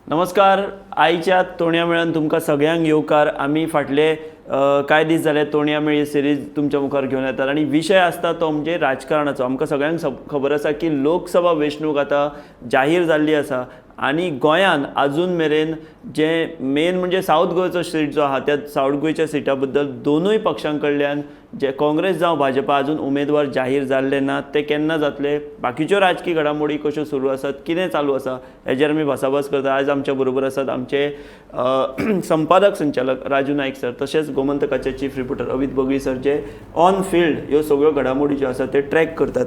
नमस्कार. आयच्या तोणया मेळान तुमकां सगळ्यांक येवकार. आमी फाटले कांय दीस जाले तोणया मेळ सिरीज तुमच्या मुखार घेवन येतात आनी विशय आसता तो म्हणजे राजकारणाचो. आमकां सगळ्यांक खबर आसा की लोकसभा वेंचणूक आतां जाहीर जाल्ली आसा आनी गोंयान आजून मेरेन जे मेन म्हणजे सावथ गोंयचो सीट जो आहा त्या सावथ गोंयच्या सिटा बद्दल दोनूय पक्षां कडल्यान जे काँग्रेस जावं भाजपा अजून उमेदवार जाहीर जाल्ले ना. ते केन्ना जातले, बाकीच्यो राजकी घडामोडी कश्यो सुरू आसात, कितें चालू आसा हेजेर आमी भासाभास करता. आयज आमच्या बरोबर आसात आमचे संपादक संचालक राजू नायक सर, तशेंच गोमंतकाचे chief reporter Amit Bagli sir, जे ऑन फिल्ड ह्यो सगळ्यो घडामोडी ज्यो आसात ते ट्रॅक करतात.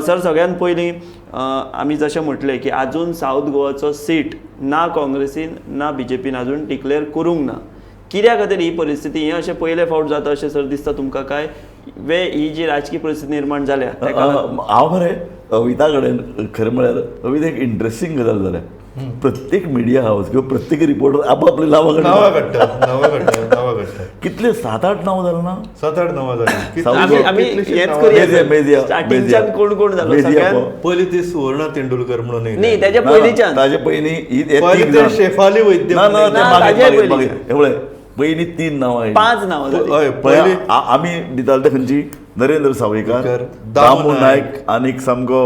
सर, सगळ्यात पयलीं आमी जशें म्हटलें की आजून सावथ गोवाचो सीट ना काँग्रेसीन ना बीजेपीन अजून डिक्लेअर करूंक ना. कित्या खातीर ही परिस्थिती? हें अशें पयले फावट जाता अशें सर दिसता तुमकां काय वे ही जी राजकी परिस्थिती निर्माण जाल्या ताका? हांव मरे अविता कडेन खरें म्हळ्यार अविता एक इंट्रस्टींग गजाल जाल्या. प्रत्येक मिडिया हावस किंवा प्रत्येक रिपोर्टर आपापली नांवां नांवां काडटा, नांवां काडटा, नांवां काडटा. कितले 7-8 नांवां जालें ना? 7-8 नांवां जालीं. आमी आमी हेच करूया, स्टार्टिंगच्यान कोण कोण जालो सगळ्यात पयलीं ती सुवर्णा तेंडुलकर म्हणून. न्ही, तेच्या पयलींच्यान. ताजे पयलीं पयलीं शेफाली वैद्य. ना ना, पयलीं 3 नांवां, 5 नांवां. पयलीं आमी दिताले ते खंयची? नरेंद्र सावयकार, दामू नायक आनी सामको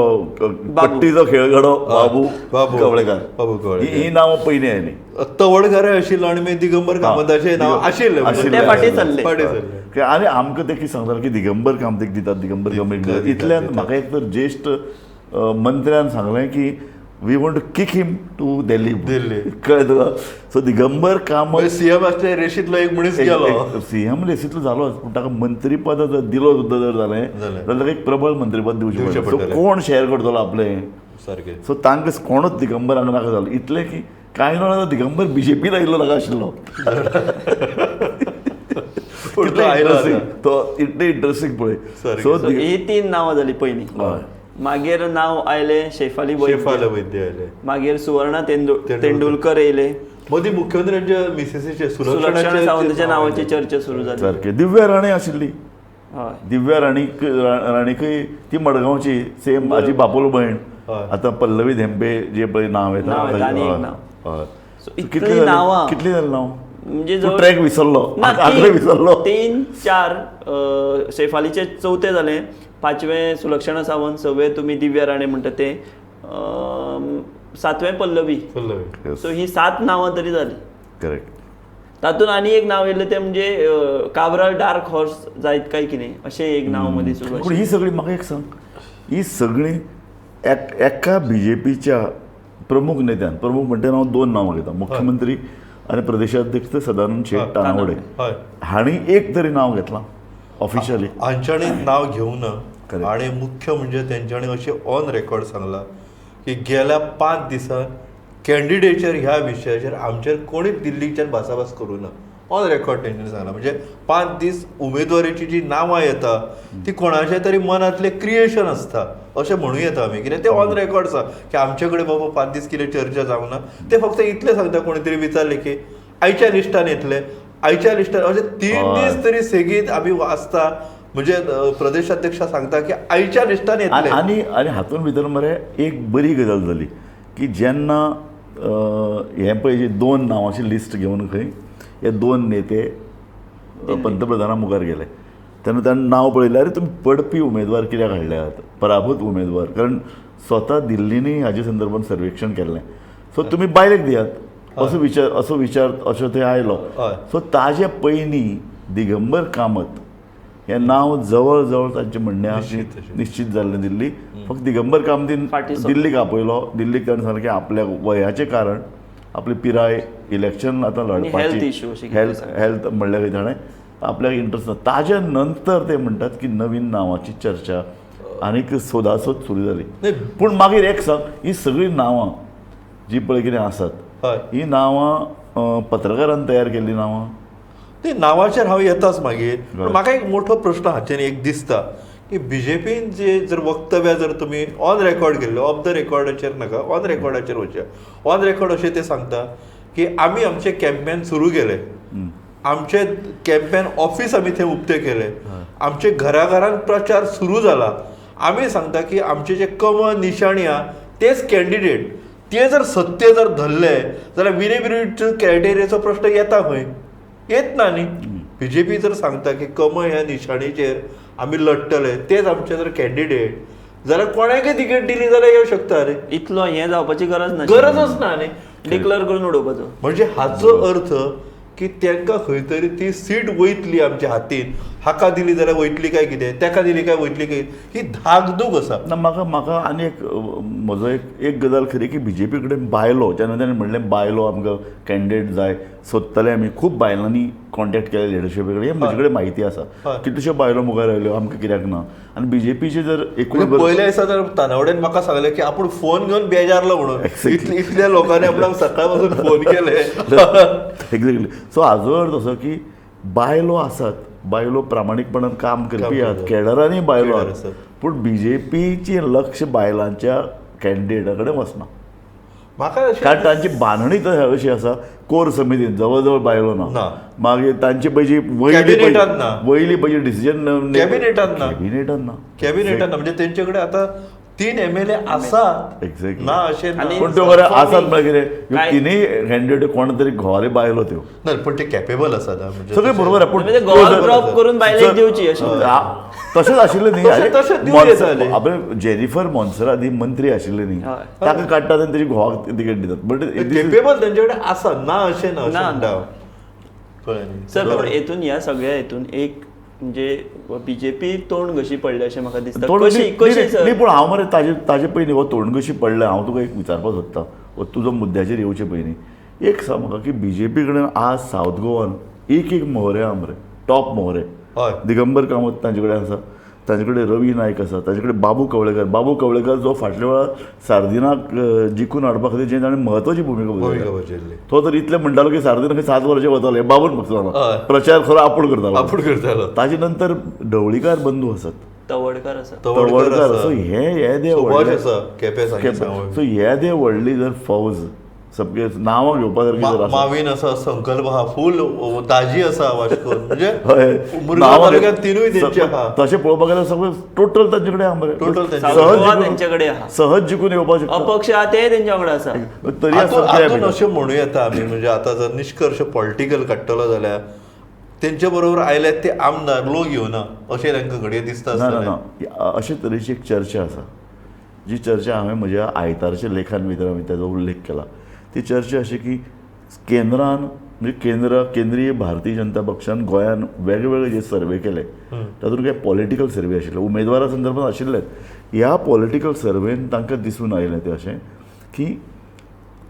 पट्टीचो खेळगडो बाबू कवळेकार. बाबू कवळेकार ही नांवां पयलीं आयलीं. तवडकार आशिल्लो आनी मागीर दिगंबर कामताचें नांव आशिल्लें. फाटीं सरलें. आनी आमकां ते कितें सांगताले की दिगंबर कामतीक दितात, दिगंबर कामतीक दितात. इतल्यान म्हाका एक तर ज्येश्ठ मंत्र्यान सांगलें की we want to kick him to Delhi. Delhi कळ्ळें तुका? सो दिगंबर कामत सीएम आसले रेशींतलो एक मनीस गेलो. सीएम रेशींतलो जालोच, पूण ताका मंत्रीपद जर दिलो सुद्दां जर जालें जाल्यार ताका एक प्रबळ मंत्रीपद दिवचें पडलें. सो कोण शेअर करतलो आपलें सारकें? सो तांकां कोणूच दिगंबर हांगा नाका जालो. इतलें की कांय जाणां दिगंबर बीजेपीन आयिल्लो नाका आशिल्लो. तो इतलें इंट्रस्टींग पळय. सो ही 3 नांवां जालीं पयलीं. मागीर नांव आयलें शेफाली वैद्य, वैद्य आयलें, मागीर सुवर्णा तेंडुलकर येयले, मदीं मुख्यमंत्र्यांच्या मिसेसीचे सुलक्षणा सावंताच्या नांवाची चर्चा सुरू जाली. सारकें. दिव्या राणे आशिल्ली. दिव्या राणीक राणीकय ती मडगांवची सेम म्हाजी बापोल भयण. आतां पल्लवी धेंपे जे पळय नांव येता. कितलीं नांवां, कितलीं जालीं नांव? म्हणजे ट्रॅक विसरलो, विसरलो. 3 4 शेफालीचे चवथे जालें, 5वें सुलक्षणा सावंत, 6वें तुमी दिव्या राणे म्हणटा ते, 7वें पल्लवी. सो ही 7 नांवां तरी जालीं. करेक्ट. तातूंत आनी एक नांव येयलें तें म्हणजे काब्राल डार्क हॉर्स जायत काय कितें अशें एक नांव मदीं सुरू. पूण ही सगळी म्हाका एक सांग, ही सगळी एका बीजेपीच्या प्रमुख नेत्यान, प्रमुख म्हणटा हांव 2 नांवां घेता, मुख्यमंत्री आनी प्रदेशाध्यक्ष सदानंद शेट तानावडे हांणी एक तरी नांव घेतलां ऑफिशियली? हांच्यांनी नांव घेवंक ना. आनी मुख्य म्हणजे तेंच्यांनी अशें ऑन रेकॉर्ड सांगलां की गेल्या 5 दिसांत कॅन्डिडेचर ह्या विशयाचेर आमचेर कोणीच दिल्लीच्यान भासाभास करूं ना. ऑन रेकॉर्ड तेंच्यांनी सांगलां. म्हणजे 5 दीस उमेदवारीची जी नांवां येता ती कोणाच्या तरी मनांतलें क्रिएशन आसता अशें म्हणूं येता आमी. कित्याक तें ऑन रेकॉर्ड आसा की आमचे कडेन बाबा 5 दीस कितें चर्चा जावंक ना. ते फक्त इतलें सांगता, कोणी तरी विचारलें की आयच्या लिस्टान येतलें, आयच्या लिस्टान अशें 3 दीस तरी सेगीत आमी वाचता. म्हणजे प्रदेशाध्यक्ष सांगता की आयच्या लिस्टान येतलें. आनी आनी हातूंत भितर मरे एक बरी गजाल जाली की जेन्ना हें पळय जी 2 नांवाची लिस्ट घेवन खंय हे 2 नेते पंतप्रधाना मुखार गेले तेन्ना ताणें नांव पळयलें, अरे तुमी पडपी उमेदवार कित्याक हाडल्यात, पराभूत उमेदवार. कारण स्वता दिल्लींनी हाजे संदर्भात सर्वेक्षण केल्लें. सो तुमी बायलेक दियात असो विचार, असो विचार असो थंय आयलो. सो ताजे पयलीं दिगंबर कामत हें नांव जवळ जवळ तांचें म्हणणें निश्चित जाल्लें दिल्ली. फक्त दिगंबर कामतीन दिल्लीक आपयलो. दिल्लीक ताणें सांगलें की आपल्या वयाचें कारण, आपली पिराय, इलेक्शन आतां लढपाची, हेल्थ म्हणल्यार कितें ताणें आपल्याक इंट्रस्ट ना. ताज्या नंतर ते म्हणटात की नवीन नांवाची चर्चा आनीक सोदासोद सुरू जाली. पूण मागीर एक सांग, ही सगळीं नांवां जी पळय कितें आसात ही नांवां पत्रकारान तयार केल्लीं नांवां. ती नांवाचेर हांव येताच मागीर. म्हाका एक मोठो प्रश्न हाचेर एक दिसता की बीजेपीन जे जर वक्तव्य जर तुमी ऑन रेकॉर्ड केल्ले, ऑफ the रेकॉर्डाचेर नाका, ऑन रेकॉर्डाचेर वचया. ऑन रेकॉर्ड अशें ते सांगता की आमी आमचें कॅम्पेन सुरू केलें, आमचें कॅम्पेन ऑफीस आमी थंय उक्तें केलें, आमचे घराघरान प्रचार सुरू जाला. आमी सांगता की आमचे जे कमळ निशाणी आहा तेच कॅन्डिडेट. ते जर सत्य जर धरले जाल्यार विनेबिरिटीचो क्रायटेरियाचो प्रश्न येता खंय, येत ना न्ही. बीजेपी जर सांगता की कमळ ह्या निशाणीचेर आमी लडटले, तेच आमचे जर कॅन्डिडेट जाल्यार कोणाकय तिकेट दिली जाल्यार येवं शकता रे, इतलो हें जावपाची गरज ना, गरजच ना न्ही, डिक्लेअर करून उडोवपाचो. म्हणजे हाचो अर्थ की तांकां खंय तरी ती सीट वयतली आमच्या हातीन, हाका दिली जाल्यार वयतली काय कितें, ताका दिली काय वयतली काय, ही धाकधूक आसा. ना म्हाका म्हाका आनी एक म्हजो एक गजाल खरी की बीजेपी कडेन बायलो, जेन्ना ताणें म्हणलें बायलो आमकां कॅन्डिडेट जाय सोदतले आमी, खूब बायलांनी कॉन्टेक्ट केले लिडरशिपी कडेन, हे म्हजे कडेन म्हायती आसा, कितल्योश्यो बायलो मुखार आयल्यो आमकां कित्याक ना. आनी बीजेपीचे जर एकूण पयल्या दिसा तर तानावडेन म्हाका सांगलें की आपूण फोन घेवन बेजारलो म्हणून, इतल्या लोकांनी आपणाक सकाळ पासून फोन केले. एक्झॅक्टली. सो हाजो अर्थ असो की बायलो आसात, बायलो प्रामाणीकपणान काम करपी आहात, केडरांनी बायलो आसात, पूण बीजेपीचें लक्ष बायलांच्या कॅन्डिडेटा कडेन वचना. म्हाका कारण तांची बांदणी तर अशी आसा, कोर समितीन जवळ जवळ बायलो ना, मागीर तांची पयशी वयली पयशी डिसिजन कॅबिनेटान ना, कॅबिनेटान ना, कॅबिनेटान ना, म्हणजे तेंचे कडेन आतां 3 MLA आसात. एक्झॅक्टली ना अशें ना, पूण त्यो बरें आसात म्हळ्यार कितें, तिनूय कॅन्डिडेट कोण तरी घोवाले बायलो त्यो ना, पण ते कॅपेबल आसात सगळें बरोबर आहे, पूण ड्रॉप करून बायलेक दिवची अशें तशेंच आशिल्लें न्ही. आपले जेनिफर मोन्सेरात ही मंत्री आशिल्ले न्ही, ताका काडटात आनी तेजी घोवाक तिकेट दितात, बट कॅपेबल तेंचे कडेन आसा ना अशें ना. सर पण हेतून ह्या सगळ्या हेतून एक म्हणजे बीजेपी तोंड कशी पडले अशें म्हाका दिसता. न्ही पूण हांव मरे ताजे पयलीं हो तोंड कशी पडलें हांव तुका एक विचारपाक सोदता, हो तुजो मुद्द्याचेर येवचे पयलीं एक सांग म्हाका की बीजेपी कडेन आज सावथ गोवान एक एक मोहरे आहा मरे, टॉप मोहरे. दिगंबर कामत तांचे कडेन आसा, तांचे कडेन रवी नायक आसा, तांचे कडेन बाबू कवळेकर, बाबू कवळेकर जो फाटल्या वेळार सार्दिनाक जिखून हाडपा खातीर जें ताणें म्हत्वाची भुमिका बजायली, तो तर इतलें म्हणटालो की सार्दिना खंय 7 वर्सां वतालो, बाबून फक्त प्रचार खरो आपूण करतालो, आपूण करतालो. ताजे नंतर ढवळीकार बंधू आसात, तवडकार आसा, तवडकार. सो हे दे व्हडले, सो हे दे व्हडली जर फौज सबके नांवां घेवपा सारकी जर आसा, मावीन आसा, संकल्प आहा, फूल दाजी आसा वास्कोन, म्हणजे मुरगांव तालुक्यांत तिनूय तेंचे आहा. तशें पळोवपाक गेल्यार सगळें टोटल तांचे कडेन आहा मरे, टोटल तेंचे कडेन आहा, सहज जिखून येवपाक शकता, अपक्ष आहा तेय तेंच्या वांगडा आसा. तरी हातून अशें म्हणूं येता आमी, म्हणजे आतां जर निश्कर्श पॉलिटिकल काडटलो जाल्यार तेंचे बरोबर आयल्यात ते आमदार लोक येवना अशें तांकां घडये दिसता. ना ना, अशे तरेची एक चर्चा आसा, जी चर्चा हांवें म्हज्या आयतारच्या लेखान भितर हांवें ताजो उल्लेख केला. ती चर्चा अशी की केंद्रान म्हणजे केंद्रीय भारतीय जनता पक्षान गोंयान वेगवेगळे जे सर्वे केले तातूंत काय पॉलिटिकल सर्वे आशिल्ले, उमेदवारा संदर्भात आशिल्लेच. ह्या पॉलिटिकल सर्वेन तांकां दिसून आयलें तें अशें की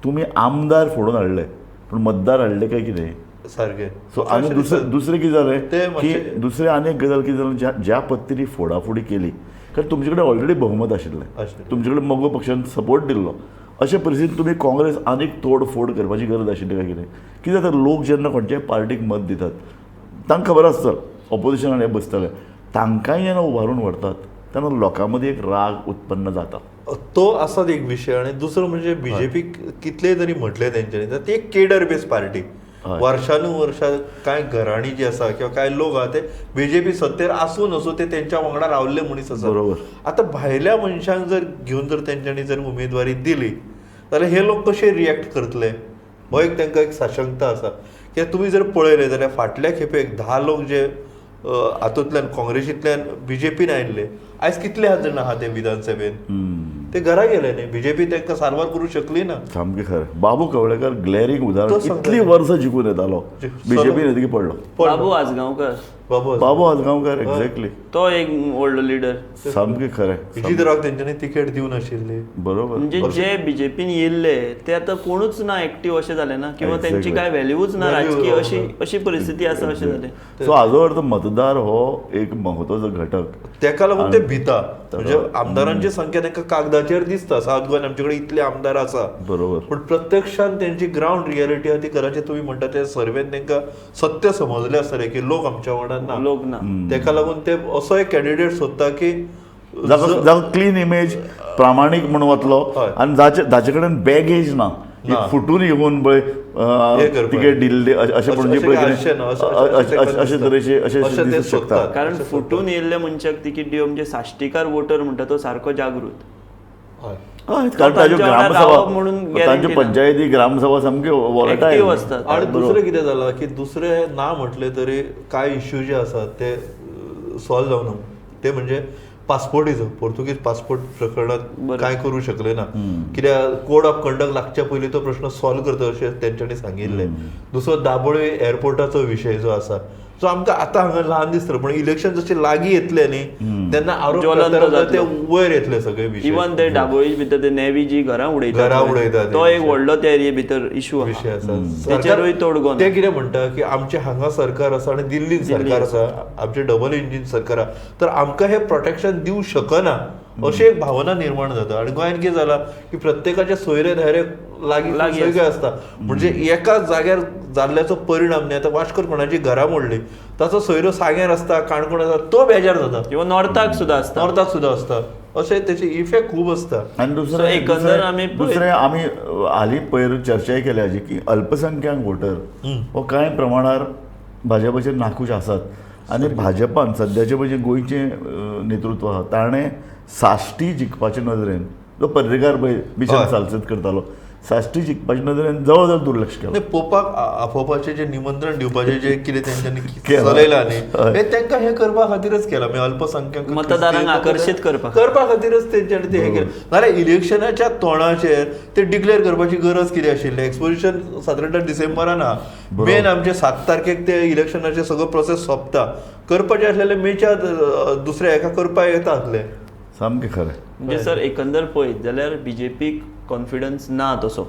तुमी आमदार फोडून हाडले पूण मतदार हाडले काय कितें सारकें. सो आनी दुसरें कितें जालें की दुसरें आनी एक गजाल कितें जालें, ज्या पद्दतीन फोडाफोडी केली, कारण तुमचे कडेन ऑलरेडी बहुमत आशिल्लें, तुमचे कडेन मगो पक्षान सपोर्ट दिल्लो, अशे परिस्थितीन तुमी काँग्रेस आनीक तोडफोड करपाची गरज आशिल्ली काय कितें. कितें जाता, लोक जेन्ना खंयच्याय पार्टीक मत दितात तांकां खबर आसता ऑपोजिशनान हे बसतले, तांकांय जेन्ना उबारून व्हरतात तेन्ना लोकां मदीं एक राग उत्पन्न जाता, तो आसात एक विशय. आनी दुसरो म्हणजे बीजेपी कितलेय तरी म्हटलें तेंच्यांनी, ती एक केडर बेज पार्टी, वर्षानुवर्षां कांय घराणी जी आसा किंवा कांय लोक आहा ते बीजेपी सत्तेर आसूं नासूं ते तेंच्या वांगडा रावल्ले मनीस आसा. बरोबर. आतां भायल्या मनशांक जर घेवन जर तेंच्यांनी जर उमेदवारी दिली जाल्यार हे लोक कशे रिएक्ट करतले हो एक तांकां एक साशंकता आसा. कित्याक तुमी जर पळयलें जाल्यार फाटल्या खेपेक 10 लोक जे हातूंतल्यान काँग्रेसींतल्यान बीजेपीन आयिल्ले, आयज कितले जाण आहा ते विधानसभेन, ते घरा गेले न्ही, बीजेपी तांकां सारवार करूंक शकली ना. सामकें खरें. बाबू कवळेकर ग्लॅरींग उदाहरण, इतलीं वर्सां जिखून येतालो, बीजेपीन येतकीर पडलो. बाबू आजगांवकर, बाबू आजगांवकर एक्झॅक्टली, तो एक व्हडलो लिडर. सामकें खरें. विजितराव तेंच्यांनी तिकेट दिवं नाशिल्ली. बरोबर. म्हणजे जे बीजेपीन येयल्ले ते आतां कोणूच ना एक्टीव अशें जालें ना, किंवा तेंची कांय व्हॅल्यूच ना राजकीय, अशी अशी परिस्थिती आसा अशें जालें. सो हाजो अर्थ मतदार हो एक म्हत्वाचो घटक, तेका लागून ते भिता. म्हणजे आमदारांची संख्या तांकां कागदाचेर दिसता, साउथ गोंयान आमचे कडेन इतले आमदार आसा, बरोबर, पूण प्रत्यक्षान तेंची ग्रावंड रियलिटी आहा ती कराची. तुमी म्हणटा ते सर्वेन तांकां सत्य समजलें आसतलें की लोक आमच्या वांगडा ना, लोक ना, तेका लागून ते असो एक कॅन्डिडेट सोदता की जाका क्लीन इमेज, प्रामाणीक म्हूण वतलो आनी जाचे कडेन बॅगेज ना, फुटून येवन पळय तिकेट दिल्ले अशें म्हणजे अशे तरेचे अशें दिसूंक शकता. कारण फुटून येयल्ल्या मनशाक तिकेट दिवप म्हणजे साश्टीकार वोटर म्हणटा तो सारको जागृत, हय, कारण ताज्यो ग्रामसभा, तांच्यो पंचायती ग्रामसभा सामक्यो वॉलेटायल आसतात. आणि दुसरें कितें जालां की दुसरें ना म्हटलें तरी कांय इश्यू जे आसात ते सॉल्व जावना, ते म्हणजे पासपोर्टीचो, पोर्तुगीज पासपोर्ट प्रकरणात कांय करूं शकले ना, कित्याक कोड ऑफ कंडक्ट लागच्या पयलीं तो प्रश्न सॉल्व करता अशें तेंच्यांनी सांगिल्लें. दुसरो दाबोळी एअरपोर्टाचो विशय जो आसा जो आमकां आतां हांगा ल्हान दिसतलो, पण इलेक्शन जशें लागीं येतलें न्ही तेन्ना आरोप ते वयर येतले सगळे विशय. इवन ते दाबोळी भितर ते नेवी जी घरां उडयता तो एक व्हडलो त्या एरिये भितर इशू विशय आसा, तेचेरूय तोडगो. ते कितें म्हणटा की आमचें हांगा सरकार आसा आनी दिल्लीन सरकार आसा, आमचें डबल इंजीन सरकार आसा, तर आमकां हें प्रोटेक्शन दिवं शकना अशी एक भावना निर्माण जाता. आनी गोंयांत कितें जालां की प्रत्येकाचे सोयरे धायरे लागीं सगळे आसता, म्हणजे एका जाग्यार जाल्ल्याचो परिणाम न्ही. आतां वास्कोर कोणाची घरां मोडली, ताचो सोयरो सांग्यार आसता, काणकोण आसता, तो बेजार जाता, किंवा नॉर्थाक सुद्दां आसता, नॉर्थाक सुद्दां आसता, अशें तेचे इफेक्ट खूब आसता. आनी दुसरें दुसरें आमी हालीं पयर चर्चाय केल्या हाजी की अल्पसंख्याक वोटर हो कांय प्रमाणार भाजपाचेर नाखूश आसात आनी भाजपान सद्याचें म्हणजे गोंयचें नेतृत्व आसा ताणें साश्टी जिखपाचे नदरेन, जो पर्रीकार पळय बिशन सालसेत करतालो, साश्टी जिखपाचे नदरेन जवळ जवळ दुर्लक्ष केलें. पोपाक आपोवपाचें जें निमंत्रण दिवपाचें जें कितें तेंच्यांनी चलयलां न्ही, हें तांकां हें करपा खातीरच केलां, म्हणजे अल्पसंख्याक मतदारांक आकर्शीत करपा खातीरच तेंच्यांनी तें हें केलें. नाजाल्यार इलेक्शनाच्या तोंडाचेर ते डिक्लेअर करपाची गरज कितें आशिल्ली? एक्सपोजिशन सादारणता डिसेंबरान आहा, मेन आमचे 7 तारखेक ते इलेक्शनाचे सगळो प्रोसेस सोंपता, करपाचें आसलें मेच्या दुसऱ्या हेका करपाक येता आसलें. सामकें खरें. म्हणजे सर एकंदर पळयत जाल्यार बीजेपीक कॉन्फिडन्स ना तसो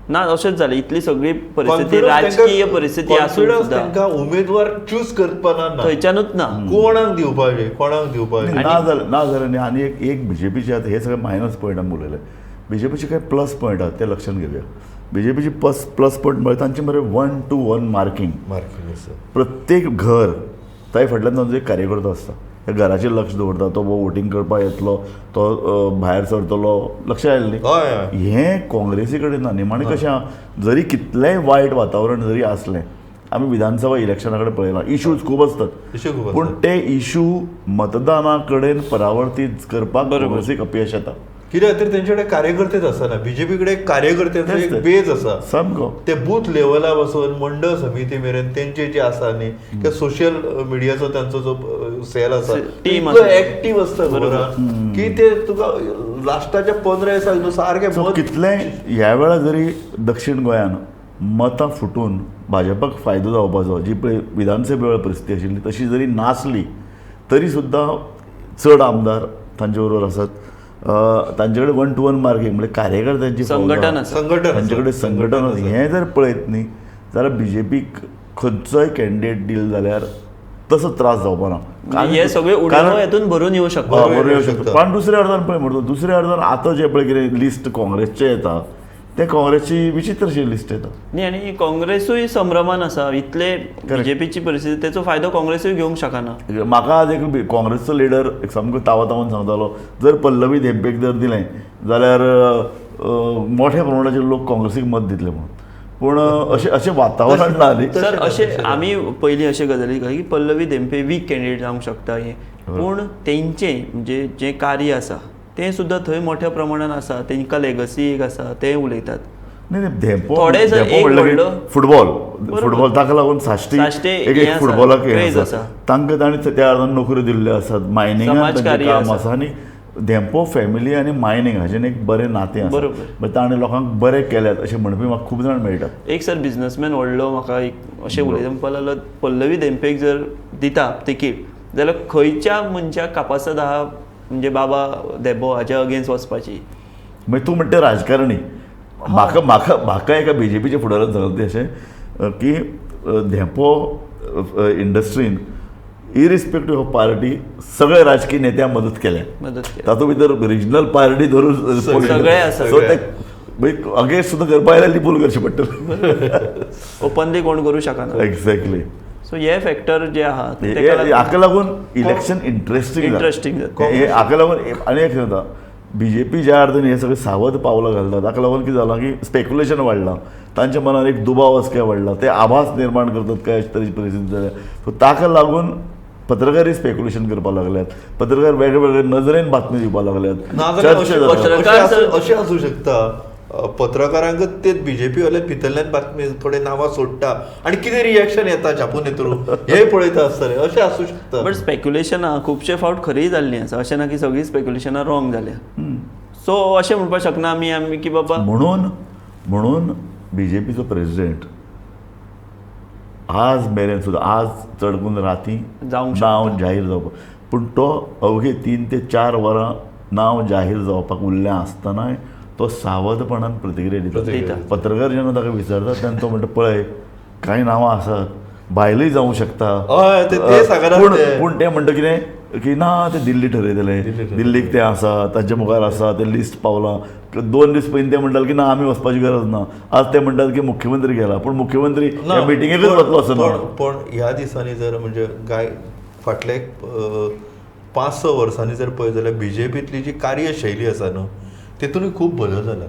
ना, अशेंच जालें. इतली सगळी परिस्थिती, राजकीय परिस्थिती आसून सुद्दां तांकां उमेदवार चूज करपा ना, थंयच्यानूच ना, कोणाक दिवपाचें कोणाक दिवपाचें ना जालें, ना जालें न्ही. आनी एक बीजेपीचे आतां हे सगळे मायनस पॉयंट आमी उलयले, बीजेपीचे कांय प्लस पॉयंट आसात ते लक्षांत घेवया. बीजेपीचे प्लस पॉयंट म्हळ्यार तांचे मरे 1 to 1 marking, प्रत्येक घर ताजे फाटल्यान तांचो एक कार्यकर्तो आसता, त्या घराचेर लक्ष दवरता, तो वोटींग करपाक येतलो, तो भायर सरतलो, लक्ष आयलें न्ही. हें काँग्रेसी कडेन ना. निमाणें कशें आहा, जरी कितलेंय वायट वातावरण जरी आसलें, आमी विधानसभा इलेक्शना कडेन पळयलां, इशूज खूब आसतात, पूण ते इशू मतदाना कडेन परावर्तीत करपाक काँग्रेसीक अपयश येता. कित्याक खातीर तेंचे कडेन कार्यकर्तेच आसना, बीजेपी कडेन कार्यकर्त्यांचो एक बेज आसा सामको, ते बूथ लेवला पासून मंडळ समिती मेरेन तेंचे जे आसा न्ही, किंवा सोशल मिडियाचो तांचो जो सेल आसा इतलो एक्टीव आसता की ते तुका लास्टाच्या 15 दिसाक सारकें कितलें. ह्या वेळार जरी दक्षिण गोंयान मतां फुटून भाजपाक फायदो जावपाचो जी पळय विधानसभे वेळार परिस्थिती आशिल्ली तशी जरी नासली तरी सुद्दां चड आमदार तांचे बरोबर आसात, तांचे कडेन 1 to 1 marking म्हणजे कार्यकर्त्यांची संघटन आसा, तांचे कडेन संघटन आसा. हें जर पळयत न्ही जाल्यार बीजेपीक खंयचोय कॅन्डिडेट दिलो जाल्यार तसो त्रास जावपा ना, हे सगळे उडयो हेतून भरून येवं शकता, भरून येवं शकता. पण दुसऱ्या अर्दान पळय म्हणटा, दुसऱ्या अर्दान आतां जें पळय कितें लिस्ट काँग्रेसचें येता तें काँग्रेसची विचित्र अशी लिस्ट येता न्ही. आनी काँग्रेसूय संभ्रमान आसा, इतले बीजेपीची परिस्थिती, तेचो फायदो काँग्रेसूय घेवंक शकना. म्हाका आज एक काँग्रेसचो लिडर एक सामको तावा तावून सांगतालो, जर पल्लवी धेंपेक जर दिलें जाल्यार मोठ्या प्रमाणाचेर लोक काँग्रेसीक मत दितले म्हणून, पूण अशें अशें वातावरण ना न्ही सर. अशें आमी पयलीं अशें गजाली की पल्लवी धेंपे वीक कॅन्डिडेट जावंक शकता हें, पूण तेंचें म्हणजे जें कार्य आसा तें सुद्दां थंय मोठ्या प्रमाणान आसा, तेंकां लेगसी एक आसा तें उलयतात. न्ही धेंपो म्हणल्यार फुटबॉल, फुटबॉल ताका लागून साश्टी एक फुटबॉलाक आसा, तांकां तांणी त्या अर्दान नोकऱ्यो दिल्ल्यो आसात, मायनिंगान तांचें काम आसा. आनी धेंपो फॅमिली आनी मायनींग हाजें एक बरें नातें आसा, म्हणजे ताणें लोकांक बरें केल्यात अशें म्हणपी म्हाका खूब जाण मेळटात. एक सर बिजनसमॅन व्हडलो म्हाका एक अशें उलयता म्हणपाक लागलो, पल्लवी धेंपेक जर दिता तिकीट जाल्यार खंयच्या मनशाक कापासद आहा म्हणजे बाबा धेंपो हाच्या अगेन्स्ट वचपाची. मागीर तूं म्हणटा राजकारणी, म्हाका म्हाका म्हाका एका बीजेपीच्या फुडारान सांगलें तें अशें की धेंपो इंडस्ट्रीन इरिस्पेक्टीव ऑफ पार्टी सगळे राजकीय नेत्यांक मदत केल्या, तातूंत भितर रिजनल पार्टी धरून सगळे आसा, सो ते अगेन्स्ट सुद्दां करपा आयल्यार लिपून करचें पडटलें, ओपनली कोण करूं शकना. एक्झॅक्टली. सो हे फॅक्टर जे आहा हाका लागून इलेक्शन इंट्रस्टींग इंट्रस्टींग जाता. हाका लागून आनी एक सांगता, बीजेपी ज्या अर्थान हे सगळे सावध पावलां घालतात ताका लागून कितें जालां की स्पेक्युलेशन वाडलां, तांच्या मनार एक दुबाव आसा काय वाडला, ते आभास निर्माण करतात काय अशे तरेची परिस्थिती जाल्या. सो ताका लागून पत्रकारय स्पेक्युलेशन करपाक लागल्यात, पत्रकार वेगळे वेगळे नजरेन बातमी दिवपाक लागल्यात. नाजाल्यार चर्चा जाता. अशें आसूं शकता, पत्रकारांक तेच बीजेपी वाले भितरल्यान बातमी थोडे नांवां सोडटा आनी कितें रिएक्शन येता छापून येतलो हे पळयता आसतले, अशें आसूं शकता. बट स्पेक्युलेशनां खुबशे फावट खरीय जाल्लीं आसा, अशें ना की सगळीं स्पेक्युलेशनां रॉंग जाल्या. सो अशें म्हणपाक शकना आमी आमी की बाबा म्हणून म्हणून बीजेपीचो प्रेसिडेंट आज मेरेन सुद्दां, आज चड करून राती जावंक शकता. नांव जाहीर जावपाक, पूण तो अवघे 3 ते 4 वरां नांव जाहीर जावपाक उरलें आसतनाय तो सावधपणान प्रतिक्रिया दिता. दिता. पत्रकार जेन्ना ताका विचारतात तेन्ना तो म्हणटा, पळय कांय नांवां आसात, बायलूय जावंक शकता. हय, ते सांगना पूण ते. पूण ते म्हणटा कितें की ना, ते दिल्ली ठरयतले, दिल्लीक ते आसा, तांच्या मुखार आसा, ते लिस्ट पावलां. 2 दीस पयलीं ते म्हणटाले की ना, आमी वचपाची गरज ना. आज ते म्हणटात की मुख्यमंत्री गेला, पूण मुख्यमंत्री ना, ह्या मिटिंगेकच वतलो असो ना. पण ह्या दिसांनी जर म्हणजे गाय फाटले 5-6 वर्सांनी जर पळयत जाल्यार बीजेपींतली जी कार्यशैली आसा न्हू, तेतूनय खूब बदल जाला.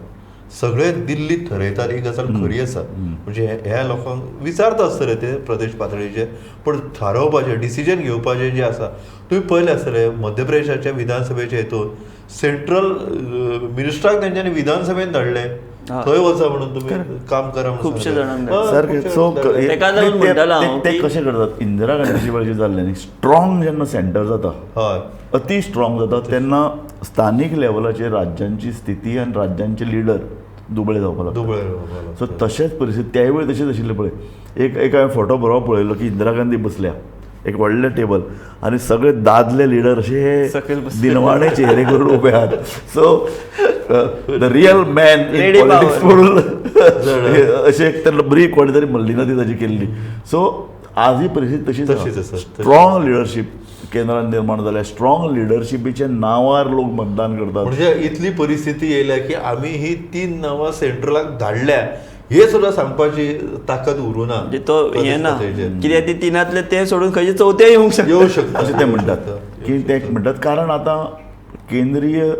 सगळे दिल्लीत थरयतात ही गजाल खरी आसा. म्हणजे ह्या लोकांक विचारता आसतले ते प्रदेश पातळीचेर, पूण थारोवपाचें डिसिजन घेवपाचें जें आसा, तुवें पळयलें आसतलें मध्य प्रदेशाच्या विधानसभेच्या हितून सेंट्रल मिनिस्टराक तेंच्यांनी विधानसभेन धाडलें, थंय वचा म्हणून तुमी काम करा म्हणून खुबशे सांगलें. जाणांक सारकें. खुबशे सो जाणांक धाडलें. तेका लागून म्हणटालो हांव ते की कशें करतात, इंदिरा गांधीची वेळाचेर जाल्लें न्ही, स्ट्रॉंग जेन्ना सेंटर जाता, अति स्ट्रॉंग जाता, तेन्ना स्थानीक लेवलाचेर राज्यांची स्थिती आनी राज्यांचे लिडर दुबळे जावपाक लागता. दुबळे जावपाक लागता. सो तशेंच परिस्थिती त्याय वेळ तशेंच आशिल्लें. पळय एक हांवें फोटो बरो पळयलो की इंदिरा गांधी बसल्या एक व्हडलें टेबल आनी सगळे दादले लिडर अशे सकयल बसले. दिनवाणे चेहरे करून उबे आहात. So the real man in Lady politics power. म्हणून अशें एक तर बरी कोणें तरी म्हणली ना ती ताजी केल्ली. सो आजही परिस्थिती तशीच तशीच आसा, तशीच. स्ट्रॉंग लिडरशीप केंद्रान निर्माण जाल्या, स्ट्रॉंग लिडरशिपीच्या नांवार लोक मतदान करतात. म्हणजे इतली परिस्थिती येयल्या की आमी ही 3 नांवां सेंट्रलाक धाडल्या हे सुद्दां सांगपाची ताकद उरूं ना. म्हणजे तो हें ना प्रदेश कित्याक ती तिनांतले ते सोडून खंयचे चवथे येवंक शकता. येवं शकता. अशें ते म्हणटात की ते म्हणटात, कारण आतां केंद्रीय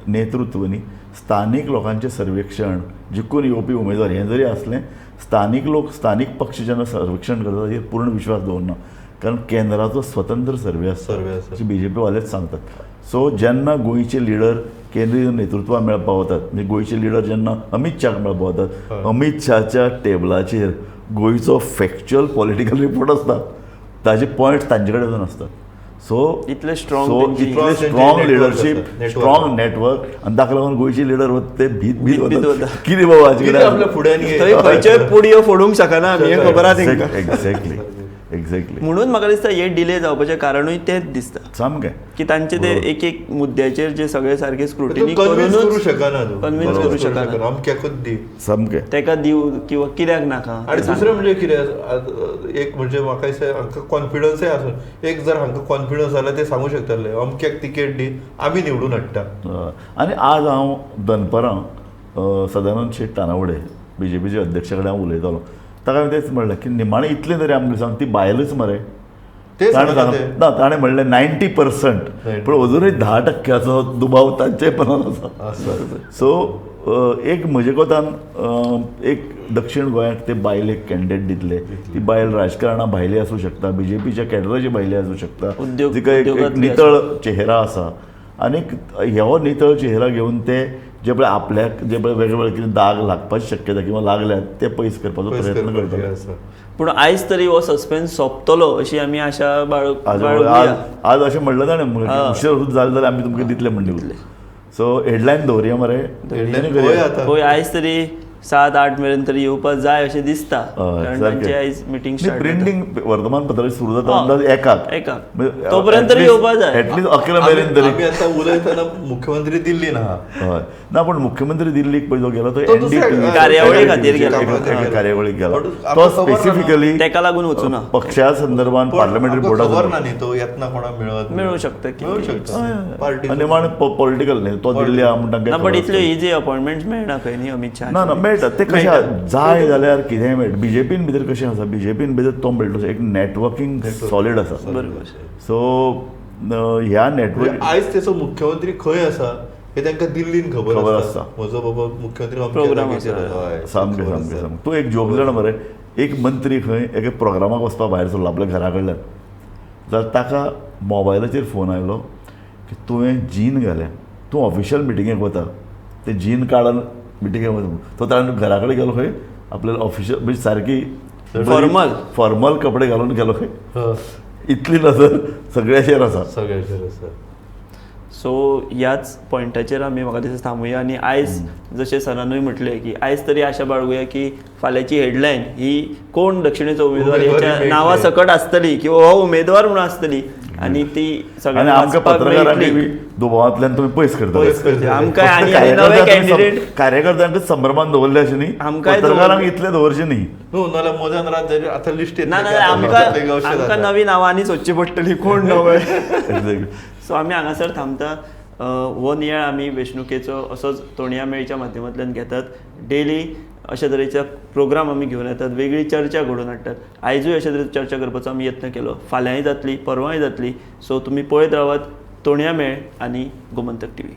नेतृत्व न्ही स्थानीक लोकांचें सर्वेक्षण जिखून येवपी उमेदवार हें जरी आसलें, स्थानीक लोक स्थानीक पक्ष जेन्ना सर्वेक्षण करतात ताचेर पूर्ण विश्वास दवरना, कारण केंद्राचो स्वतंत्र सर्वे आसता, सर्वे आसता. अशें बीजेपी वालेच सांगतात. सो जेन्ना गोंयचे लिडर केंद्रीय नेतृत्वा मेळपाक वतात, म्हणजे गोंयचे लिडर जेन्ना अमीत शाहाक मेळपाक वतात, अमीत शाहाच्या टेबलाचेर गोंयचो फॅक्च्युअल पॉलिटिकल रिपोर्ट आसता, ताजे पॉयंट्स तांचे कडेन वचून आसतात. सो इतले strong सो तेंची- इतले Strong strong network leadership, आसा, network. Strong network, आनी ताका लागून गोंयचे लिडर वता ते भीत भीत भीत भीत वतात. वता. कितें बाबा हाचे कितें कडेन आपल्या फुड्यान ये. थंय खंयच्योय पुडयो फोडूंक शकना आमी, हें खबर आहा तेंकां. Exactly exactly. म्हणून म्हाका दिसता हे डिले जावपाचें कारणूय तेंच दिसता सामकें की तांचे ते एक एक मुद्द्याचेर जे सगळे सारके स्क्रुटिनी कन्विन्स करू करूनच शकना तूं. कन्विन्स करू शकना. अमक्याकूच दी सामकें तेका दिव किंवा कित्याक नाका. आनी दुसरें म्हणजे कितें, एक म्हणजे म्हाका दिसता हांकां कॉन्फिडन्सय आसून, एक जर हांकां कॉन्फिडन्स जाल्यार ते सांगू शकतले अमक्याक तिकेट दी आमी निवडून हाडटा. आनी आज हांव दनपरां सदानंद शेट तानावडे बीजेपीचे अध्यक्षा कडेन हांव उलयतालो, ताका हांवें तेंच म्हणलें की निमाणें इतलें तरी आमकां सांग ती बायलच मरे. ते ताणें सांगता सांगलें ना, ताणें म्हणलें 90%, पूण अजुनूय 10% दुबाव तांच्याय मनान आसा. सो एक म्हजे कोतान एक दक्षिण गोंयाक ते बायलेक कॅन्डिडेट दितले, ती बायल राजकारणा भायली आसूं शकता, बीजेपीच्या कॅडराची भायली आसूं शकता, तिका एक उद्योगांतली नितळ चेहरा आसा आनीक हो नितळ चेहरा घेवन ते जे पळय आपल्याक जे पळय वेगळे वेगळे कितें दाग लागपाची शक्यता किंवा लागल्यात ते पयस करपाचो पयस प्रयत्न करपाची करतले. आसा. पूण आयज तरी हो सस्पेन्स सोंपतलो अशी आमी आशा बाळगुया. आज अशें म्हणलें ताणें उशीर सुद्दां जालें जाल्यार आमी तुमकां दितले म्हणलें. सो हेडलायन दवरया मरे, हेडलायन पळोवया आतां. पळय आयज तरी 7-8 मेरेन तरी येवपाक जाय अशें दिसता, कारण तांची आयज मिटींग स्टार्ट. प्रिंटींग वर्तमानपत्राची सुरू जाता अंदाज एकाक, एकाक तोपर्यंत तरी येवपाक जाय, एटलीस्ट 11 मेरेन तरी. आमी आतां उलयतना मुख्यमंत्री दिल्लीन आहा. हय ना, पण मुख्यमंत्री दिल्लीक पळय जो गेलो तो एनडीटीव्ही कार्यावळी खातीर गेला, कार्यावळीक गेला तो स्पेसिफिकली तेका लागून वचूना पक्षा संदर्भात पार्लमेंटरी बोर्डा खबर ना न्ही तो येतना कोणाक मेळत मेळूं शकता, मेळूं शकता पार्टी आनी निमाणें पॉलिटिकल न्ही तो दिल्ली आहा म्हण तांकां ना, बट इतल्यो इजी अपॉयंटमेंट्स मेळना खंय न्ही अमीत शाह. ना ना मेळटा ते कशें जाय जाल्यार कितेंय मेळटा. बीजेपीन भितर कशें आसा, बीजेपीन भितर तो मेळटलो एक नॅटवर्कींग सॉलीड आसा. बरोबर. सो ह्या नॅटवर्क आयज तेचो मुख्यमंत्री खंय आसा हे तांकां दिल्लीन खबर आसता. म्हजो बाबा मुख्यमंत्री प्रोग्राम आसा. सामकें सामकें सामकें. तूं एक जोक जाणा मरे, एक मंत्री खंय एका प्रोग्रामाक वचपा भायर सरलो आपल्या घरा कडल्यान, जाल्यार ताका मोबायलाचेर फोन आयलो की तुवें जीन घाल्या, तूं ऑफिशियल मिटिंगेक वता, ते जीन काडून मिटिंगेक वता. तो ताणें घरा कडेन गेलो खंय आपल्या ऑफिशियल म्हणजे सारकी Formal. फॉर्मल कपडे घालून गेलो खंय. इतली नजर सगळ्याचेर आसा. सगळ्याचेर आसा. सो ह्याच पॉयंटाचेर आमी म्हाका दिसता थांबुया आनी आयज जशें सरानूय म्हटलें की आयज तरी आशा बाळगुया की फाल्यांची हेडलायन ही कोण दक्षिणेचो उमेदवार उमेदवारी ह्याच्या मेळटली. नांवा सकट आसतली किंवा हो उमेदवार म्हणून आसतली आनी ती आनी सगळ्यांक आमकां वाचपाक पत्रकारांनी मेळटली. बी दुबावांतल्यान तुमी पयस करता. पयस करतले. आमकां आनी आनी नवे कॅन्डिडेट कार्यकर्त्यांकच संभ्रमान दवरले अशें न्ही, आमकांय पत्रकारांक दवरले. इतले दवरचे न्ही. न्हू, नाल्यार मोजान रात जाली आतां लिस्ट ना ना आमकां आमकां नवी नांवांनी सोदची पडटली कोण नवे. सो आमी हांगासर थांबता. हो नियाळ आमी वेंचणुकेचो असोच तोणया मेळच्या माध्यमांतल्यान घेतात. डेली अशा तरेचे प्रोग्राम आमी घेवन येतात, वेगळी चर्चा घडोवन हाडटात. आयजूय अशे तरेची चर्चा करपाचो आमी यत्न केलो. फाल्यांय जातली, परवांय जातली. सो तुमी पळयत रावात तोणया मेळ आनी गोमंतक टीव्ही.